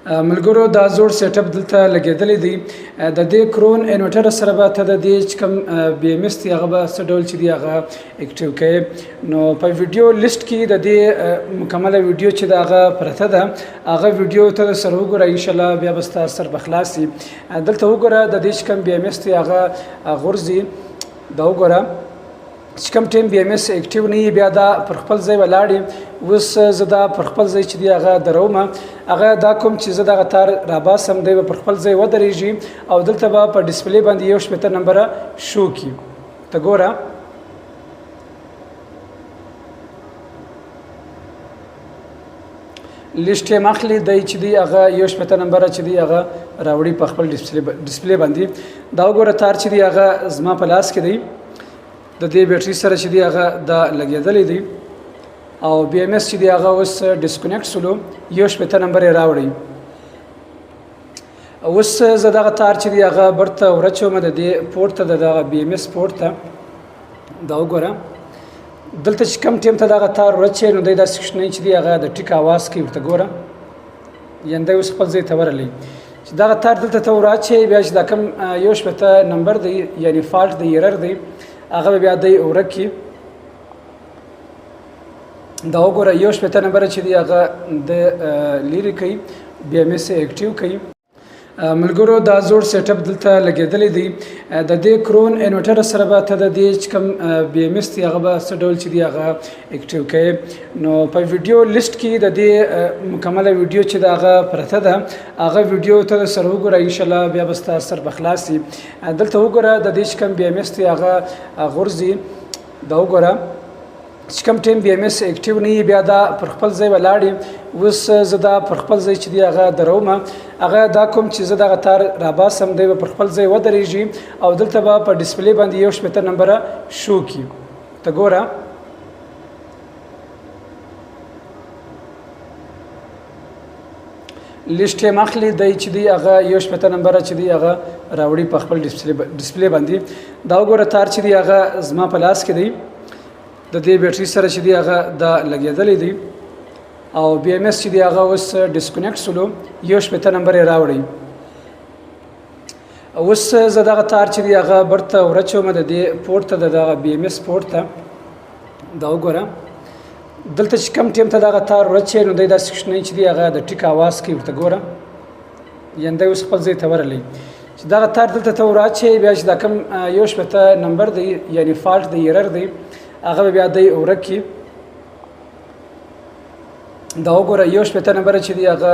ملګرو دا زوړ سیټ اپ دلته لګېدلی دی. د دې کرون انورټر سره به ته د دې چې کوم بي ایم اس دی هغه به څه ډول چې دی هغه اکټیو کوي. نو په ویډیو لیست کې د دې مکمله ویډیو چې د هغه پرته ده، هغه ویډیو ته سره وګوره، ان شاء الله بیا به ستا سر به خلاص شي. دلته وګوره، د دې چې کوم بي ایم اس دی هغه غورځي. دا وګوره، چې کوم ټیم بي ایم اس اکټیو نه وي بیا دا پر خپل ځای ولاړ. اوس زه دا پر خپل ځای چې دی هغه دروم، هغه دا کوم چې زه دغه تار راباسم دی به پر خپل ځای ودرېږي او دلته به په ډسپلی باندې 61 نمبره شو کی. ته ګوره، لیست ټیم اخلي دی چې دی هغه 61 نمبره چې دی هغه راوړي په خپل ډسپلی باندې. دا وګوره، تار چې دی هغه زما په لاس کې دی، د دې بیټری سره چې دی هغه دا لګېدلی دی او بي ایم اس چې دی هغه اوس ډیسکنیکټ سولو، 61 نمبر یې راوړی. اوس زه دغه تار چې دی هغه برته ورچوم د دې پورټ ته، د دغه بي ایم اس پورټ ته. دا وګوره، دلته چې کوم ټیم ته دغه تار ورچې نو دی داسې کوچنی چې دی هغه د ټیک اواز کوي. ورته ګوره، یعنې دی اوس خپل ځای ته ورغلی. چې دغه تار دلته ته وراچې بیا چې دا کوم 61 نمبر دی، یعنی فالټ دی، ایرر دی، هغه به بیا دی ورک کړي. دا وګوره، 61 نمبر چې دی هغه د لیرې کوي، بي ایم اس اکټیو کوي. ملګرو دا زوړ سیټ اپ دلته لګېدلی دی. د دې کرون انورټر سره به ته د دې چې کوم بي ایم اس دی هغه به څه ډول چې دی هغه اکټیو کوي. نو په ویډیو لیست کې د دې مکمله ویډیو چې د هغه پرته ده، هغه ویډیو ته سره وګوره، ان شاء الله بیا به ستا سر به خلاص شي. دلته وګوره، د دې چې کوم بي ایم اس دی هغه غورځي. دا وګوره، چې کوم ټیم بي ایم اس اکټیو نه وي بیا دا پر خپل ځای ولاړ. اوس زه دا پر خپل ځای چې دی هغه دروم، هغه دا کوم چې زه دغه تار راباسم دی به پر خپل ځای ودرېږي او دلته به په ډسپلی باندې 61 نمبره شو کی. ته ګوره، لیست ټیم اخلي دی چې دی هغه 61 نمبره چې دی هغه راوړي په خپل ډسپلی باندې. دا وګوره، تار چې دی هغه زما په لاس کې دی، د دې بیټری سره چې دی هغه دا لګېدلی دی او بي ایم اس چې دی هغه اوس ډیسکنیکټ سولو، 61 نمبر یې راوړی. اوس زه دغه تار چې دی هغه برته ورچوم د دې پورټ ته، د دغه بي ایم اس پورټ ته. دا وګوره، دلته چې کوم ټیم ته دغه تار ورچې نو دی داسې کوچنی چې دی هغه د ټیک اواز کوي. ورته ګوره، یعنې دی اوس خپل ځای ته ورغلی. چې دغه تار دلته ته وراچې بیا چې دا کوم 61 نمبر دی، یعنی فالټ دی، ایرر دی، هغه به بیا دی ورک کړي. دا وګوره، 61 نمبر چې دی هغه